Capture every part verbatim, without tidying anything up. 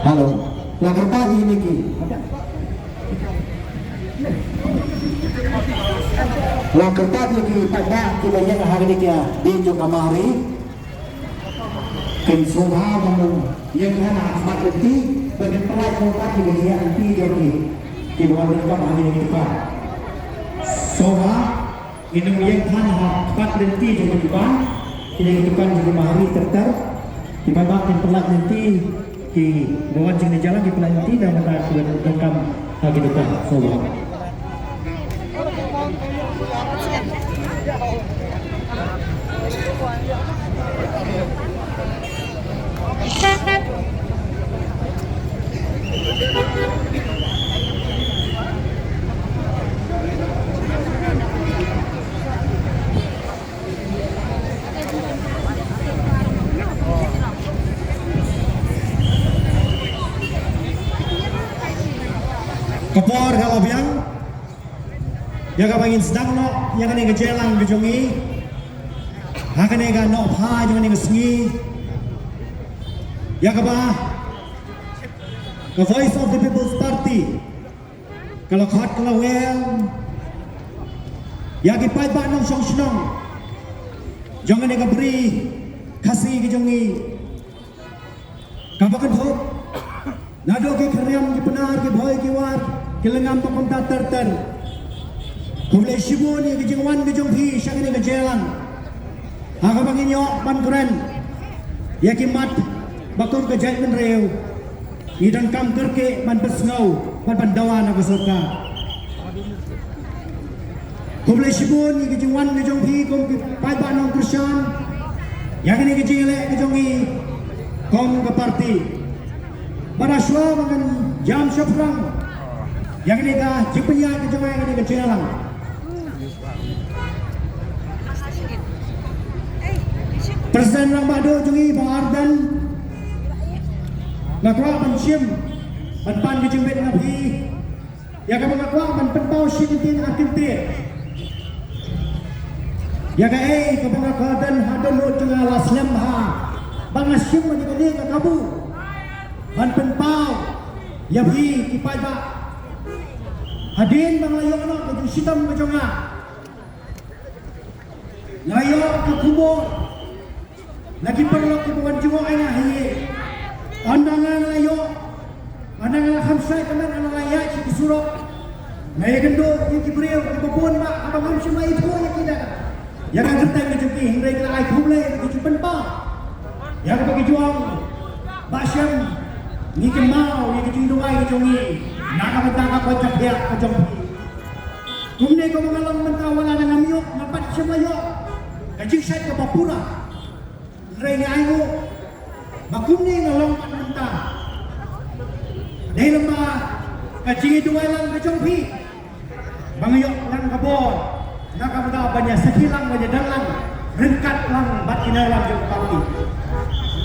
Hello. La kyrpad ïa kine ki. La kyrpad ïa ki paidbah kiba ïeng ha kane ka dieng jong ka Mahari. Kin sngewbha ban ïeng ha khmat lynti, ba kin pynlait noh pat kiba ïeng ha lynti jong ki. Kiba wan lynti ha kane ka dukan. Sngewbha. Ngin ym ïeng than ha khmat lynti jong ki dukan, ki dukan jong ki Mahari ter ter. Ki paidbah kin pynlait lynti, kiba wan jingïalang kin pynlait lynti, namar ba ki donkam ha ki dukan. So, ka por ka la biang. Ïa kaba ngin sdang noh ïa kane ka jingïalang ka jong ngi ha kane ka nohpha jong kane ka sngi. Ïa kaba ka Voice of the People's Party ka la khot ka la wer ïa ki paidbah nongshong shnong jong kane ka bri Khasi ka jong ngi. Kaba kynthup, naduh ki khriam, ki pnar, ki bhoi, ki war, ki lyngngam bad kumta ter ter. Khublei shibun ïa ka jingwan ka jong phi sha kane ka jingïalang. Ha kaba ngin ïoh ban kren ïa ki mat ba kum ka jaitbynriew, ngi donkam kyrkieh ban pynsngew bad ban dawa na ka sorkar. Khublei shibun ïa ka jingwan ka jong phi kum ki paidbah nongkyrshan ïa kane ka jingïaleh ka jong ngi kum ka party. Bad shuwa ba ngan ïam shaphrang ïa kane ka jingpynïaid ka jong ngi ïa kane ka jingïalang, President Rangbah Duh jong ngi Bah Ardent, nga kwah ban shim ban pan ka jingbit na phi. Ïa kaba nga kwah ban pynpaw shi kyntien ar kyntien. Ïa kaei kaba nga kwah don ha dohnud jong nga la slem bha ba nga shim ïa kane ka kabu ban pynpaw ïa phi ki paidbah. Hadien ba nga la ïoh noh ka jingshitom ka jong nga, nga ïoh ka khubor na ki paralok kiba wan jngoh ïa nga, ha ïing. Ynda nga la ïoh, ynda nga la kham shai ka met, ynda nga la ïaid sha ki surok, nga ïakynduh ïa ki briew kiba bun bha haba ngam shym la ithuh ïa ki da ïa ka kyrteng ka jong ki, hynrei ki la ai khublei ïa ka jingpynpaw ïa kaba ki ju ong ba shem ngi kynmaw ïa ka jingduwai ka jong ngi na ka bynta ka koit ka khiah ka jong phi. Kumne kumba nga long mynta, wat la ngam ïoh, ngam pat shym la ïoh ka jingshait kaba pura. Hynrei nga ainguh ba kumne nga long pat mynta dei lem bad ka jingïaduwai lang ka jong phi ba nga ïoh lang ka bor na ka bynta ban ïa sakhi lang, ban ïa don lang ryngkat lang bad ki nongïalam jong ka party.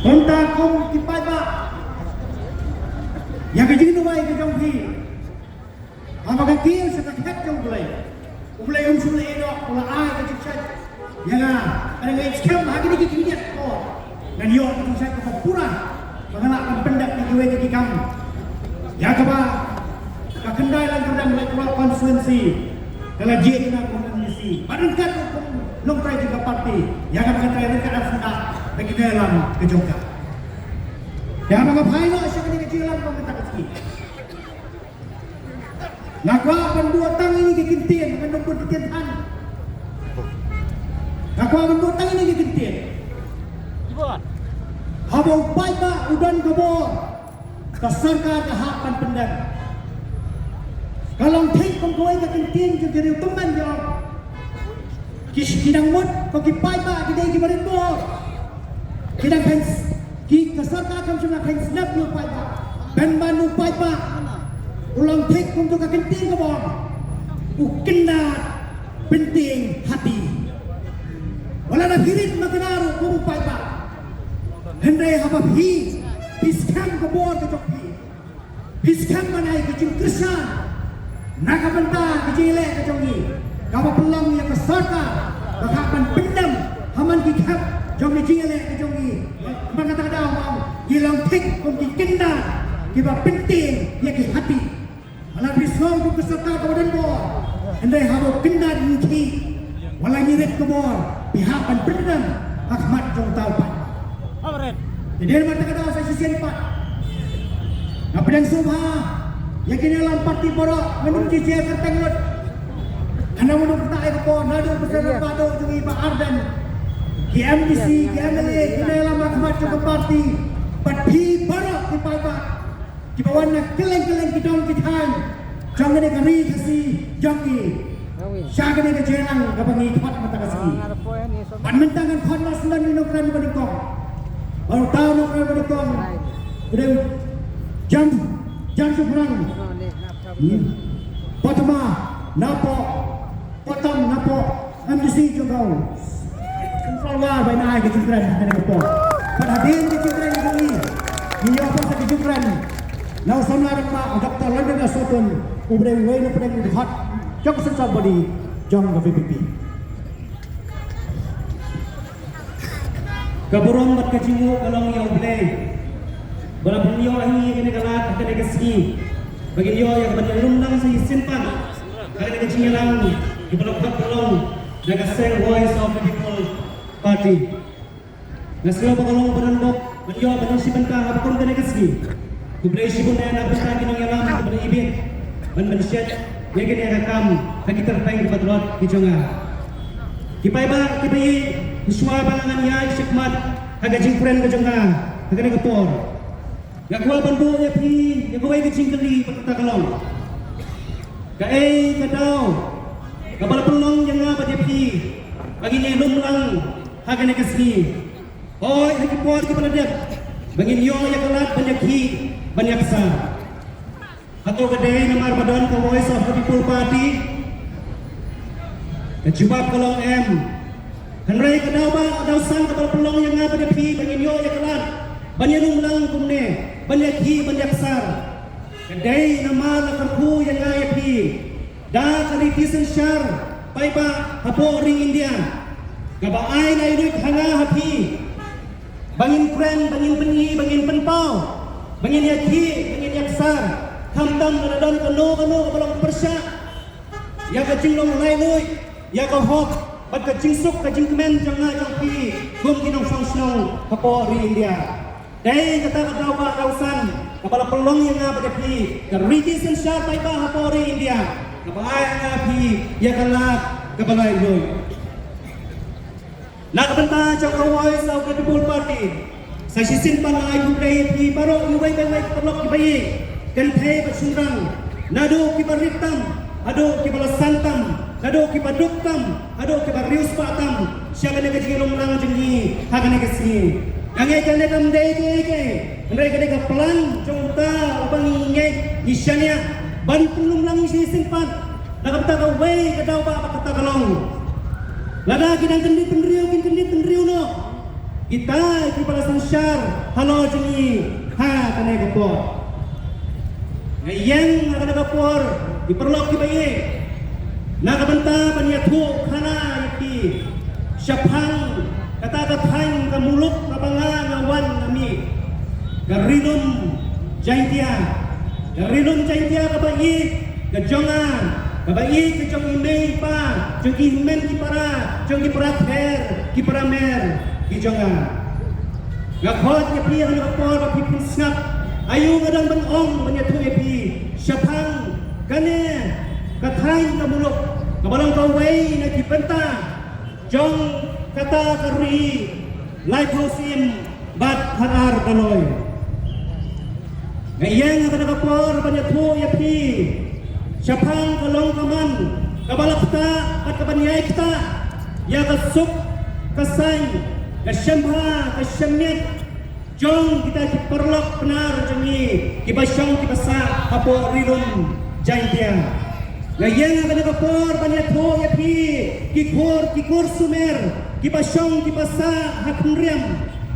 Kumta kum ki paidbah, ïa ka jingduwai ka jong phi, haba ka kiew sha ka khet jong U Blei, U Blei um shym la ïehnoh, u la ai ka jingshait ïa nga. Ka dei nga skhem ha kine ki khyndiat por ngan ïoh ka jingshait kaba pura ba nga lah ban pyndep ïa kiwei ki kam ïa kaba ka Khyndai Langkyrdem Electoral Constituency ka la jied ïa nga kum M D C bad ryngkat ruh kum nongtrei jong ka party, ïa kaba nga trei ryngkat ha syndah bad ki nongïalam ka jong ka. Ïa kaba nga phai noh sha kane ka jingïalang ba mynta ka sngi, nga kwah ban buh tang ine ki kyntien, ngan ym bun kyntien than. Nga kwah ban buh tang ine ki kyntien. Haba u paidbah u don ka bor, ka sorkar ka hap ban pyndem. Ka long thik kum kawei ka kyntien jong ki riew tymmen ki ong, ki, ki dang mut ba ki paidbah ki dei kiba rit bor. Ki dang kheiñ, ki, ka sorkar kam shym la kheiñ sngap ïa u paidbah. Pynban u paidbah u long thik kumto ka kyntien kaba ong, u kyndat pyntieng hati. Wat la da phi rit makna ruh kum u paidbah, hynrei haba phi, phi skhem ka bor ka jong phi, phi skhem ban ai ka jingkyrshan na ka bynta ka jingïaleh ka jong ngi, kaba pynlong ïa ka sorkar ba ka hap ban pyndem ha man ki khep jong ka jingïaleh ka jong ngi, man kum ki kynda kiba pyntieng ïa ki hati. Wat la phi sngew kum ka sorkar kaba don bor, hynrei haba kynda ngi khih, wat la ngi rit ka bor, phi hap ban pyndem ha khmat jong uta u paidbah. Te dei namar kata ka daw sa shisien pat nga pdiang sngewbha ïa ki nongïalam party baroh, mynta ki jia kyrteng lut. Hana mynta kata ïa ka por naduh ba sdang ba duh jong i Bah Ardent, ki M D C, ki M L A, ki nongïalam ha khmat jong ka party, bad phi baroh ki paidbah kiba wan na kylleng kylleng ki dong ki thaiñ jong kane ka ri Khasi jong ngi. Sha kane ka jingialang kaba ngi khot mynta ka sngi, bad mynta ngan khot la sdang ïa u nongkren ba nyngkong. Bad uta u nongkren ba nyngkong u dei Jan, Jan Shuprang. Hmm. Patma napoh Patam napoh M D C jong ka Central Ward ba in ai ka jingkren ha kane ka por. Bad hadien ka jingkren jong i, ngin ïoh pat sa ka jingkren na u samla rangbah, u Doctor London S Sohtun, uba dei uwei na pdeng u dkhot jong ka Central Body jong ka V P P. Ka burom bad ka jingnguh ka long ïa U Blei ba la pynïoh ïa ngi kane ka lad ha kane ka sngi, ba ngin ïoh ïa ka ban ïalum lang sa shisien pat ha kane ka jingïalang kaba la khot ba long da ka seng Voice of the People Party. Nga sngew ba ka long ba don bok ban ïoh ban ïashim bynta ha kum kane ka sngi. Khublei shibun na ka bynta ki nongïalam kiba la ibit ban pynshet ïa kane ka kam ha ki kyrteng kiba tlot ki jong nga. Ki paidbah kiba ïeit, shuwa ba ngan ïaid shakhmat ha ka jingkren ka jong nga ha kane ka por, nga kwah ban buh ïa phi ïa kawei ka jingkylli, bad kata ka long: kaei ka daw kaba la pynlong ïa nga bad ïa phi ba ngin ïalum lang ha kane ka sngi? Hooid, ha ki por kiba la dep ba ngin ïoh ïa ka lad ban ïakhih ban ïaksar. Hato ka dei namar ba don ka Voice of the People Party? Ka jubab ka long em. Hynrei ka daw ba, daw san kaba la pynlong ïa nga bad ïa phi ba ngin ïoh ïa ka lad ban ïalum lang kumne, ban ïakhih ban ïaksar, ka dei namar la kyrkhu ïa nga ïa phi da ka riti synshar paidbah hapoh ri India, kaba ai laitluid ha nga ha phi ba ngin kren, ba ngin pyni, ba ngin pynpaw, ba ngin ïakhih, ba ngin ïaksar, khamtam lada don kano kano kaba long pyrshah ïa ka jinglong laitluid, ïa ka hok bad ka jingsuk ka jingkmen jong nga jong phi kum ki nongshong shnong hapoh ri India. Dei kata ka daw ba, daw san kaba la pynlong ïa nga bad ïa phi, ka riti synshar paidbah hapoh ri India, kaba ai ha nga ha phi ïa ka lad kaba laitluid. Na ka bynta jong ka Voice of the People Party, sa shisien pat nga ai khublei ïa phi baroh, uwei pa uwei, ki paralok kiba ïeit, kynthei bad shynrang, naduh kiba rit tam haduh kiba la san tam, naduh kiba duk tam haduh kiba riewspah tam, sha kane ka jinglum lang jong ngi ha kane ka sngi. Nga ngeit kane kam dei kaei kaei, hynrei ka dei ka plan jong uta uba ngi ngeit, ngi shaniah ban pynlum lang shisien pat. Na ka bynta kawei ka daw ba, ba kata ka long, lada ki dang kyndit bynriew, kin kyndit bynriew noh kita kiba la synshar halor jong ngi ha kane ka por. Nga ïeng ha kane ka por, ki paralok kiba ïeit, na ka bynta ban ïathuh khana ïa phi shaphang kata ka thaiñ ka muluk kaba nga nga wan nga mih, ka Ri Lum Jaiñtia. Ka Ri Lum Jaiñtia kaba ïeit ka jong nga, kaba ïeit ka jong i mei i pa, jong ki hynmen ki para, jong ki para ther ki para mer ki jong nga. Nga khot ïa phi ha kane ka por ba phin pynsngap aïu nga dang ban ong ban ïathuh ïa phi shaphang kane ka thaiñ ka muluk kaba long kawei na ki bynta jong kata ka ri laiphew syiem bad khatar doloi. Nga ïeng ha kane ka por ban ïathuh ïa phi shaphang ka long ka man kaba la ktah bad kaban ïai ktah ïa ka suk ka saiñ, ka shembha ka shemmiat jong kita ki paralok Pnar jong ngi kiba shong kiba sah hapoh Ri Lum Jaiñtia. Nga ïeng ha kane ka por ban ïathuh ïa phi ki kur, ki kur Sumer kiba shong kiba sah ha Khynriam.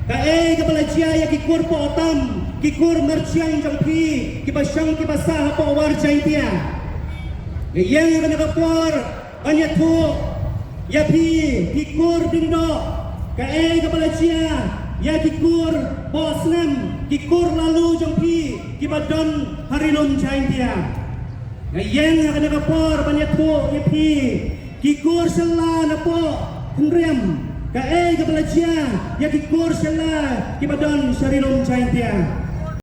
Kaei kaba la jia ïa ki kur Pohtam, ki kur Marchiang jong phi kiba shong kiba sah hapoh War Jaiñtia. Nga ïeng ha kane ka por ban ïathuh ïa phi, phi kur Diengdoh, kaei kaba la jia ïa ki kur bohsnem, ki kur laloo jong phi kiba don ha Ri Lum Jaiñtia. Nga ïeng ha kane ka por ban ïathuh ïa phi ki kur shylla napoh Khynriam, kaei kaba la jia ïa ki kur shylla kiba don sha Ri Lum Jaiñtia.